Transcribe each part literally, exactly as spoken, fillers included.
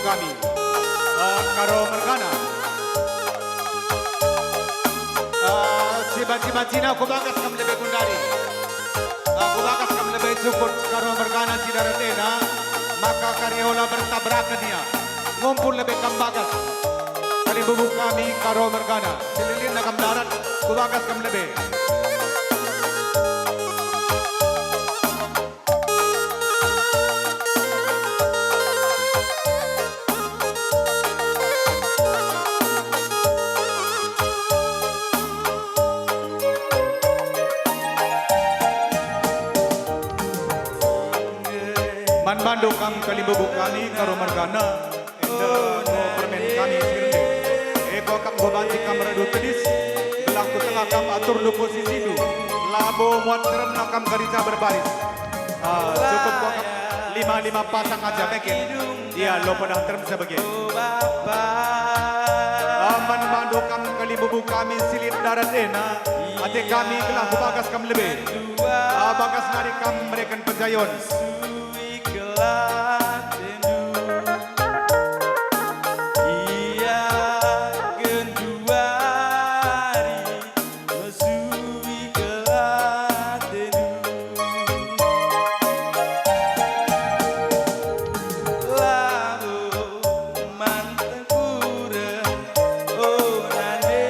kami, eh, Karo mergana. Eh, si banci-bancina kubagas kam lebe gundari. Eh, kubagas kam lebe cukut Karo mergana si darat enda, maka kari ola bertabraken ia. Ngumpul lebe kam bagas. Kalimbubu kami Karo mergana. Si lilinna kam darat, kubagas kam lebe. Man bandu kam kalimbubu kami Karo mergana, enda enggo permen kami si rende. Eko kam enggo banci kam radu tedis, gelah kutengah kam aturndu posisindu. Labo muat teremna kam karica berbaris. Ah, cukup kok lima-lima pasang aja meken. Ia lo pedang terem sebege. Aman bandu kam kalimbubu kami si lit darat enda. Ate kami gelah kubagas kam lebe. Ah, bagas nari kam mereken penjayon. Ia genduari mesui kelatendu. Labo man tengkureng, o nande.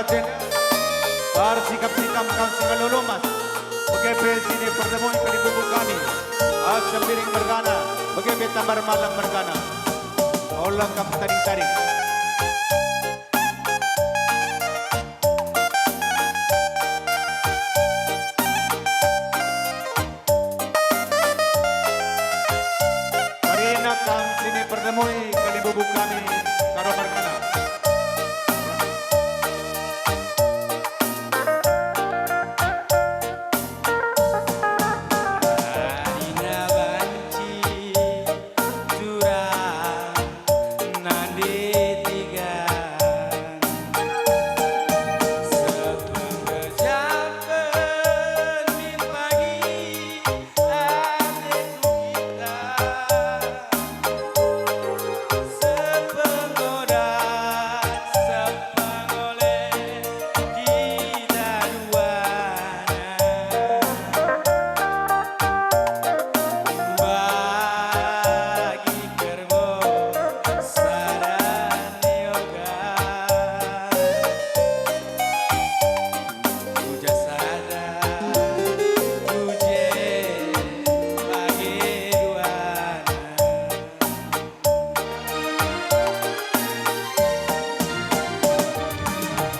Ersikap-sikap kam si ngalo lomas, bage pe sini pertemui kalimbubu kami, Asam Biring mergana, bage pe Tambar Malam mergana. Ola kam taring-taring. Karina kam sini pertemui kalimbubu kami, Karo mergana. Karina banci turang nande tiga. Sepenggejapen min pagi ateku kita. Sepengoda, sepengole kita duana. Bagi kermo sada nioga. Ujar sada, uje bage duana.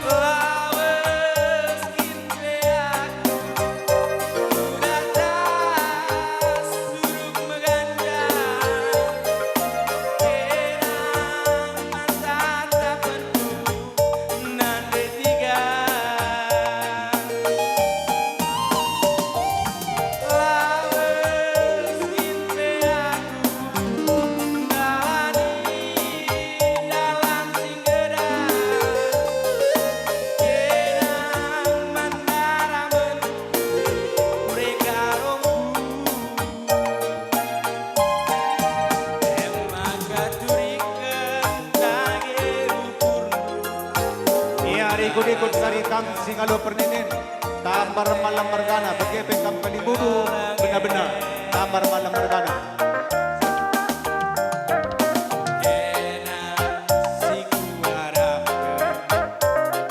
Lawes kin pe aku, udah tas suruk meganjang, kenang man tatapenku. Nande tiga. Lawes kin pe aku ndalani dalan si nggedas, kenang man daramen mereka rongku. Ia rikut-ikut sari kam si ngalo perninin, Tambar Malam mergana, bage pe kam kalimbubu, bena-bena, Tambar Malam mergana. Ena si kuarapken,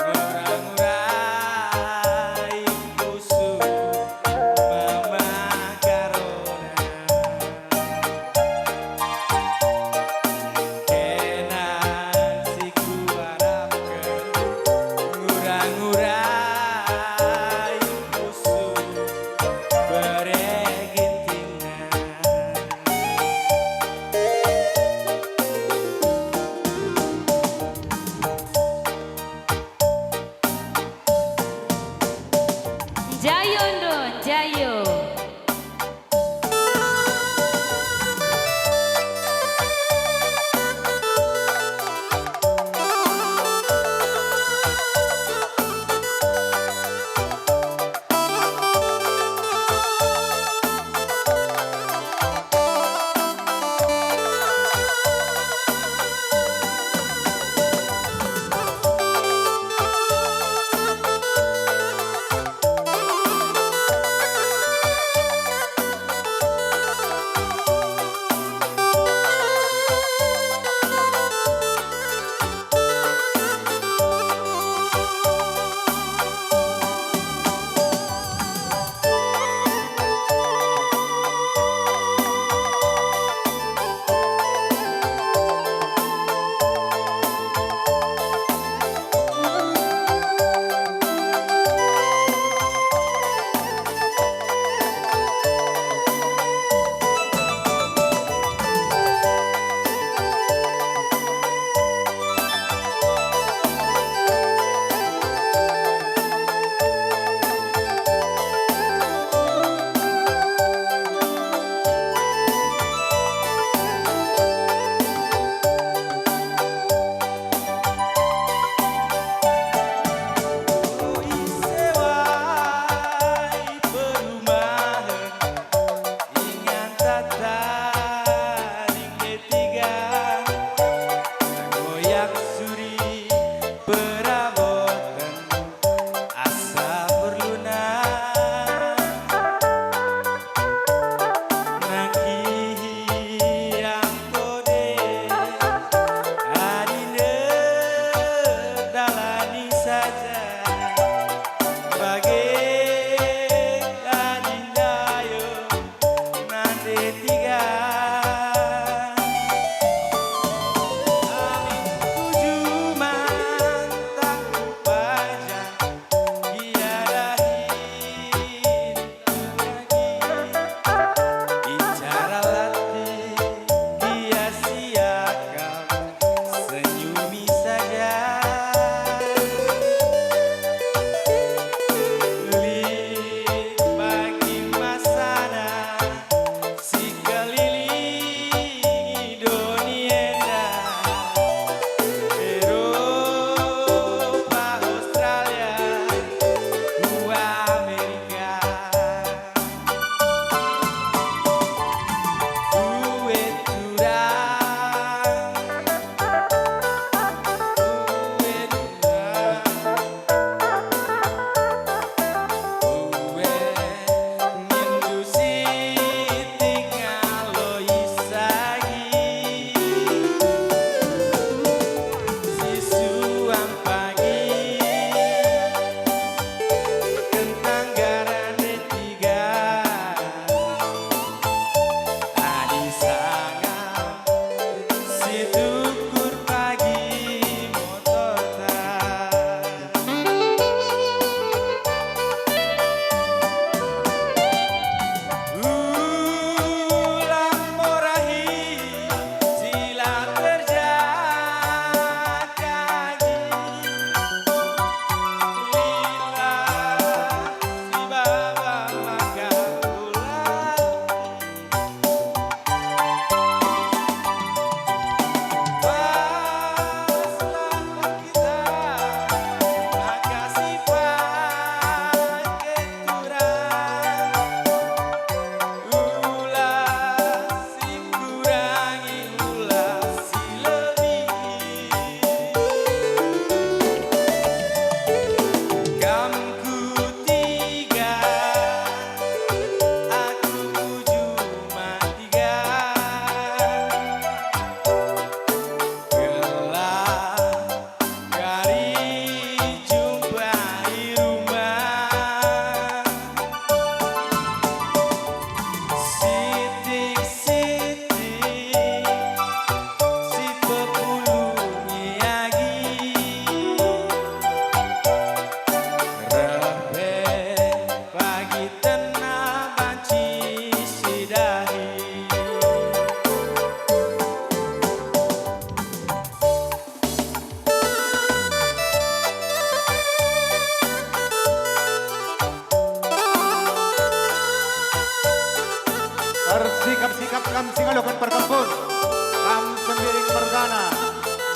ngura-ngurai pusuh mama karona. Kena si kuarapken, ngura-ngurai pusuh bere gintingna.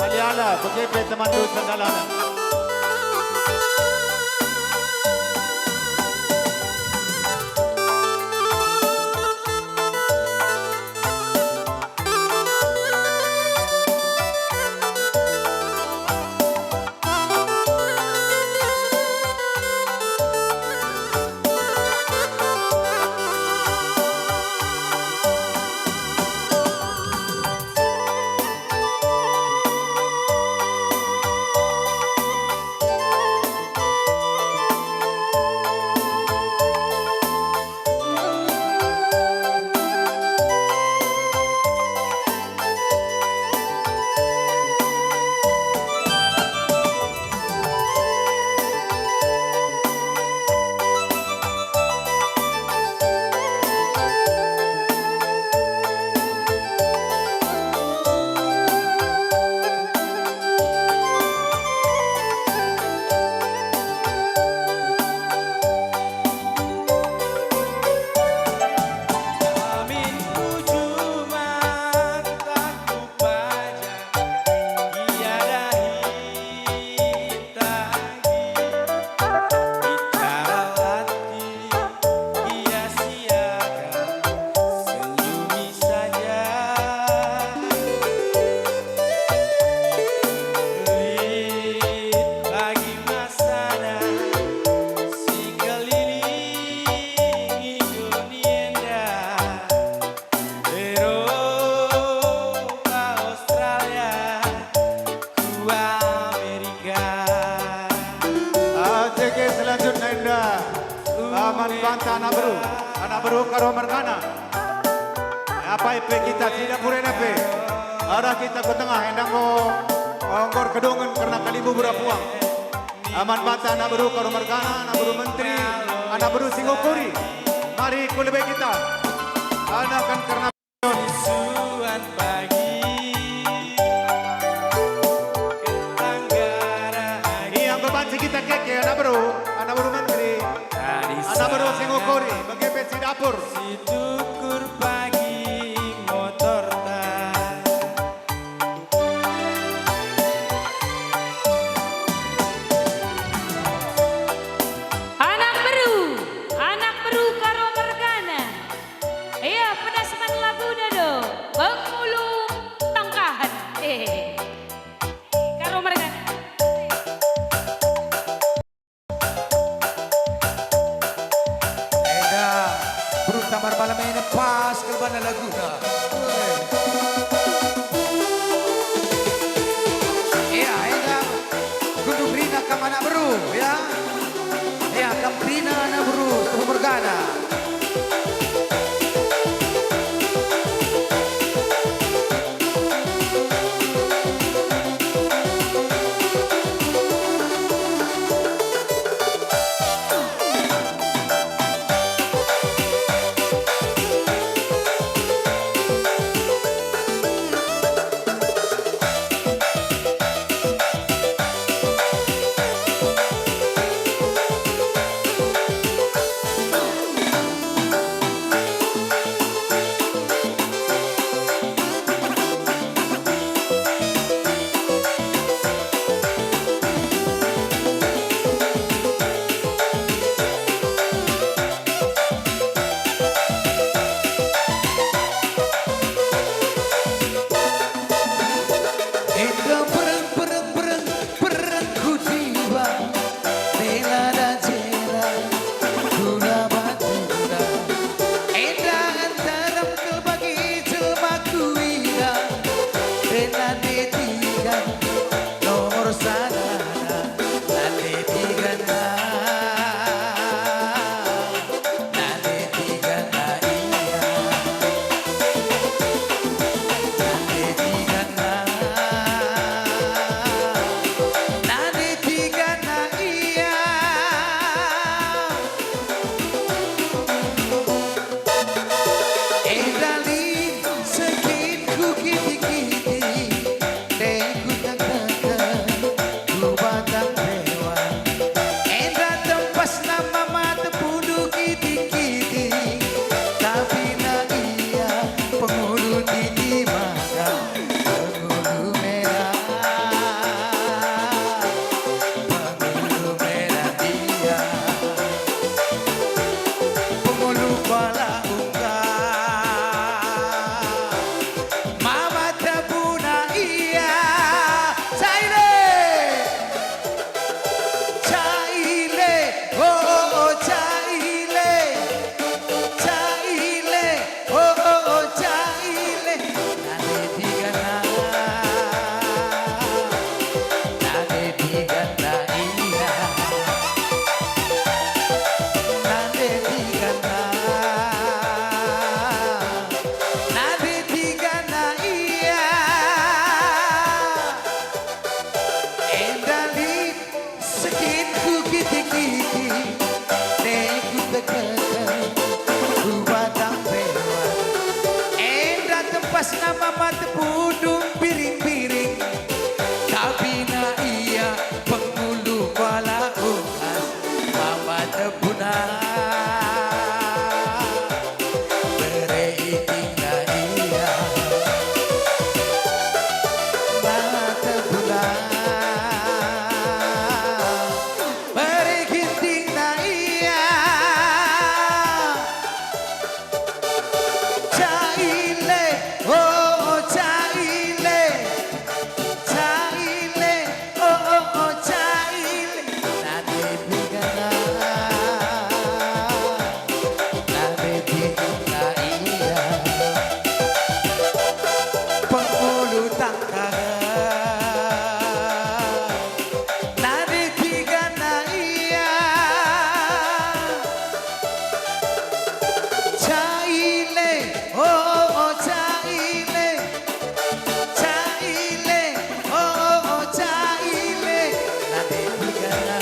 Aliala, bage pe temanndu sendalanen. Amin tujuh mata ku paja, ia dahi tagi, bicara ati, ia siaga, senyumi saja. Lit bagi masana, si kelilingi doni enda. Eropa, Australia, ku Amerika. Ah, J K selanjutna enda. Ah, man banta anak beru. Anak beru Karo mergana. Apai pe kita si dapur enda pe. Arah kita ku tengah enda enggo, enggo erkedungen kerna kalimbubu puang. Aman banta anak beru Karo mergana, anak beru menteri, anak beru si ngukuri. Mari ku lebe kita. Anaken kerna suan pagi. Ketanggaran. Ia beban si kita keke, anak beru, anak beru menteri, anak beru si ngukuri, bage pe si dapur. Si tukur pagi motorta. Anak beru, anak beru Karo mergana. Ia pedas man laguna do, Bengulu Tangkahan. Eh, Karo mergana. Enda, beru Tambar Malam enda pas kal bana laguna. Woi. Ya, enda, kunduk rina kam anak beru, ya. Ya, kam rina anak beru, Karo mergana. Enda pereng, pereng, pereng, pereng ku tiba, dela dajera, gula batuna. Enda nterem kal bagi jelma kuida, dena netikan nomor sada. Nande tigana, nande tigana ia. Nande tigana, nande tigana ia. Enda lit sekin ku kiti-kiti. Mama tepudung piring-piring, tapi na ia pengulu kuala ukas. Mama tepuna bere itingna ia, na tepuna bere gintingna ia. Caile, oh, oh, caile. Caile, oh, oh, oh, caile. Nande pigana, nande pigana ia. Pengulu tangga. Nande pigana ia. Caile, oh, oh, caile. Caile, oh, oh, oh, caile. Nande pigana.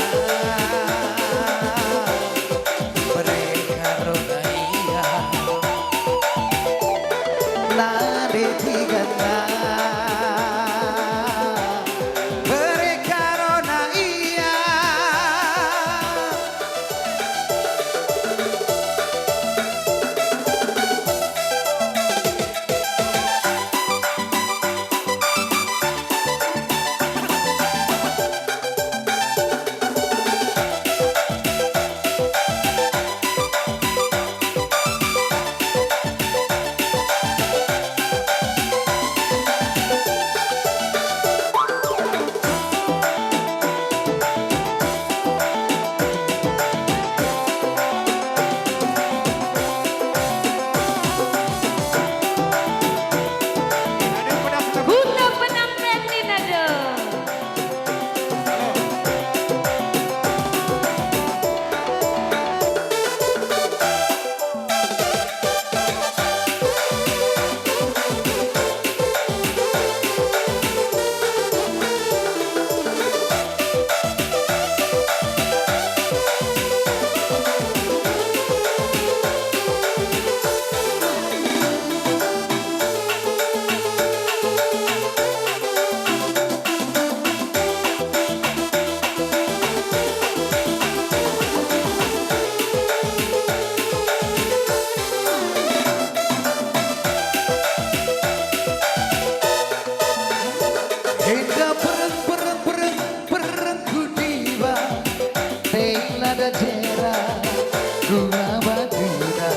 Bere karona ia. Nande pigana. Bere karona ia. Kuta Penanten nina dong. Enda pereng, pereng, pereng, pereng ku diba, tela dajera, gula batuna.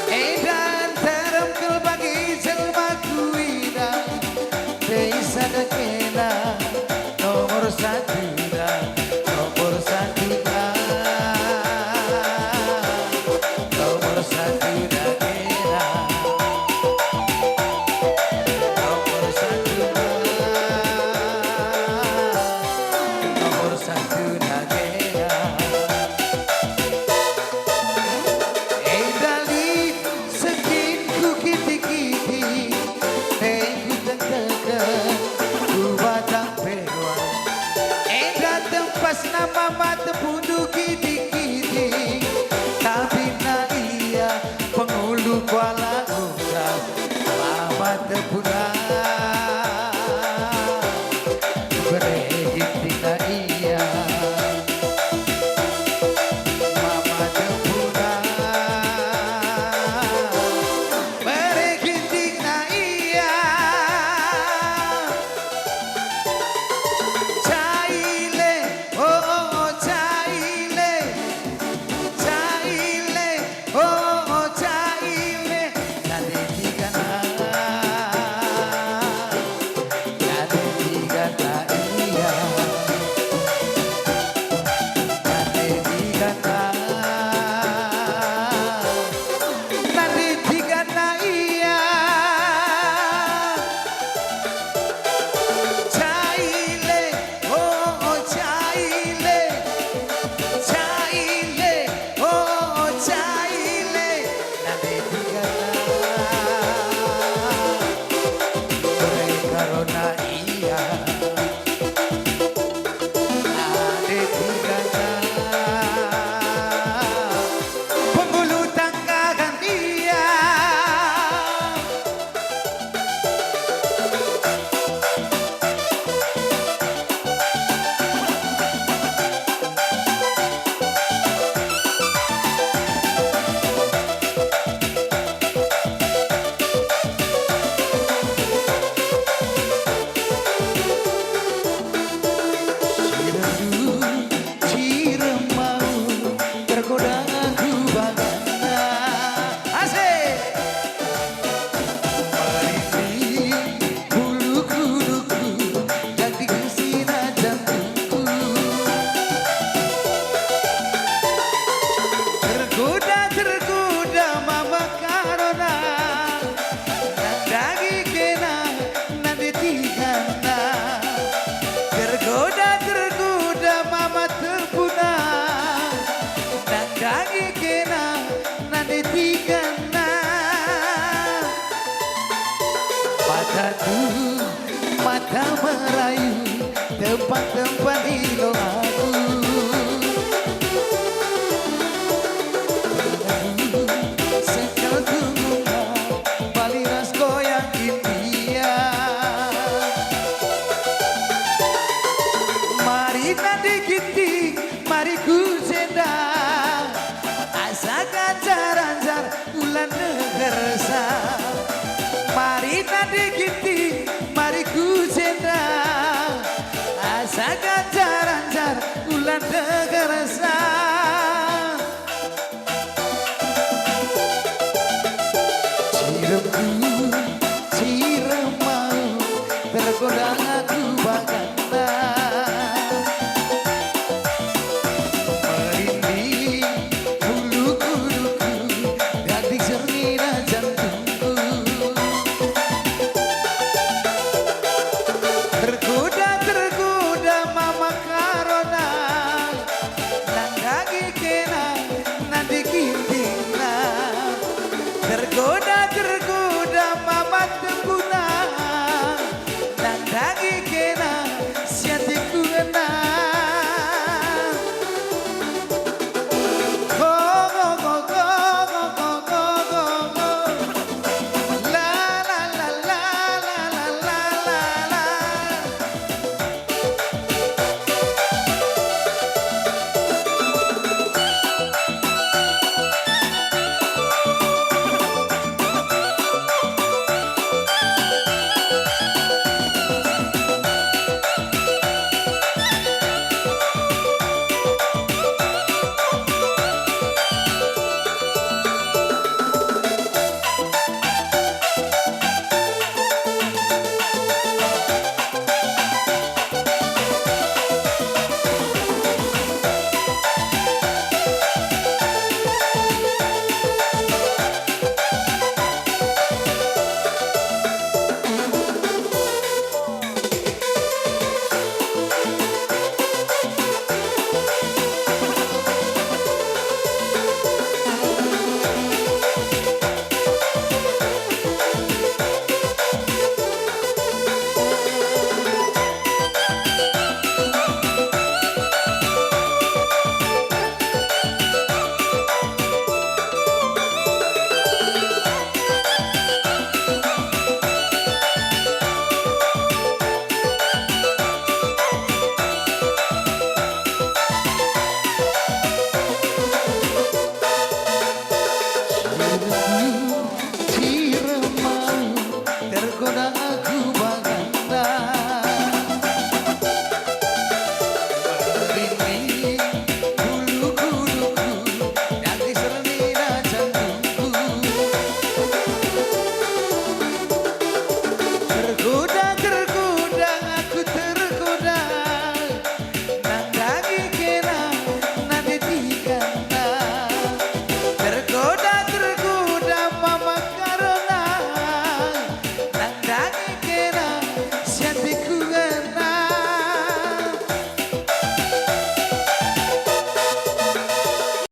Enda nterem kal bagi jelma ku ina, tei sada kena, nomor satu da, nomor satu da, nomor satu da kena. Nomor satu da, nomor satu da kena. Enda lit sengkin ku kiti-kiti, e ku tenteken ku batang peruan. Enda tempasna mama tepudung kiti-kiti, tapi na ia pengulu kuala ukas. Mama tepuna bere gintingna ia. Mama tepuna bere gintingna ia. Caile, oh, oh, oh, caile. Caile, oh, oh, caile. Nande pigana, nande pigana ia. Nande pigana, nande pigana ia. Caile, oh, oh, caile. Caile, oh, caile. Nande pigana, bere karona ia. Nande pigana, pengulu tangga kan ia. Mata merayu, tempat-tempat ilo aku. Sekel tunggunga, Bali ras goyang India. Mari tanding Ginting, mari ku jenda. Asa ganjar-anjar ulan negersa. Mari tanding Ginting, mari ku jenda. Asa ganjar-anjar ulan negersa. Ciremku, cirem mau, tergoda aku